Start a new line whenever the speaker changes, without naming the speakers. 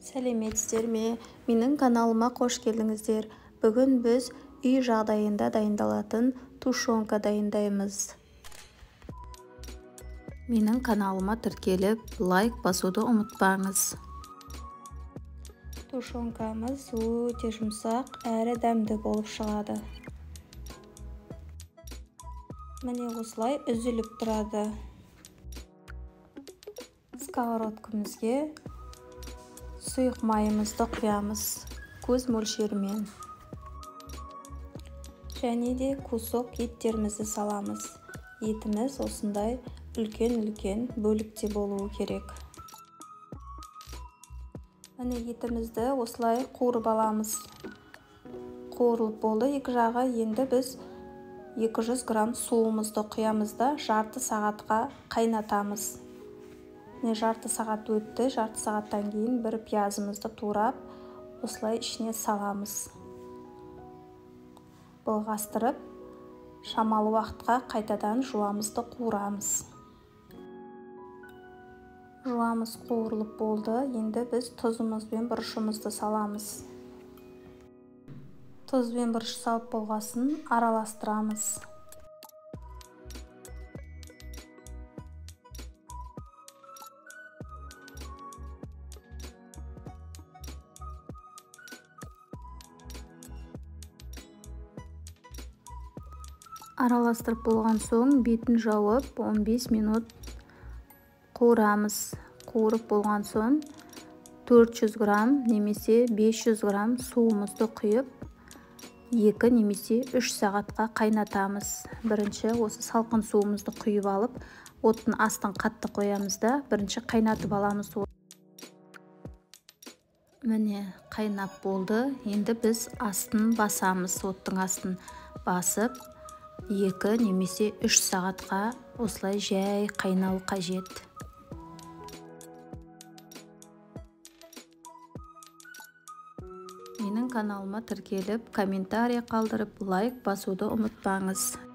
Сәлеметсіздер ме? Менің каналыма қош келдіңіздер. Бүгін біз үй жағдайында дайындалатын тушенка дайындаймыз. Менің каналыма тіркеліп, лайк басуды ұмытпаңыз. Тушенкамыз өте жұмсақ әрі дәмді болып шығады. Міне осылай үзіліп тұрады. Сковородкамызге сұйық майымызды құямыз көз мөлшерімен. Және де кусок еттерімізді саламыз. Етіміз осындай үлкен-үлкен бөлікте болуы керек. Міне етімізді осылай қуырып аламыз. Қуырылып болды екі жағы. Енді біз 200 грамм суымызды құямыз да жарты сағатқа қайнатамыз. Міне жарты сағат өтті. Жарты сағаттан кейін бір пиязымызды турап осылай ішіне саламыз. Былғастырып шамалы уақытқа қайтадан жуамызды қуырамыз. Жуамыз қуырылып болды. Енді біз тұзымыз бен бұрышымызды саламыз. Тұз бен бұрыш салып болғасын араластырамыз. Араластырып болған соң бетін жауып 15 минут қуырамыз. Қуырып болған соң 400 грамм немесе 500 грамм суымызды құйып 2 немесе 3 сағатқа қайнатамыз. Бірінші осы салқын суымызды құйып алып, оттың астын қатты қоямыз да, бірінші қайнатып аламыз. Міне қайнап болды. Енді біз астын басамыз. Оттың астын басып 2 немесе 3 сағатқа осылай жай қайнау қажет. Менің каналыма тіркеліп, комментарий қалдырып, лайк басуды ұмытпаңыз.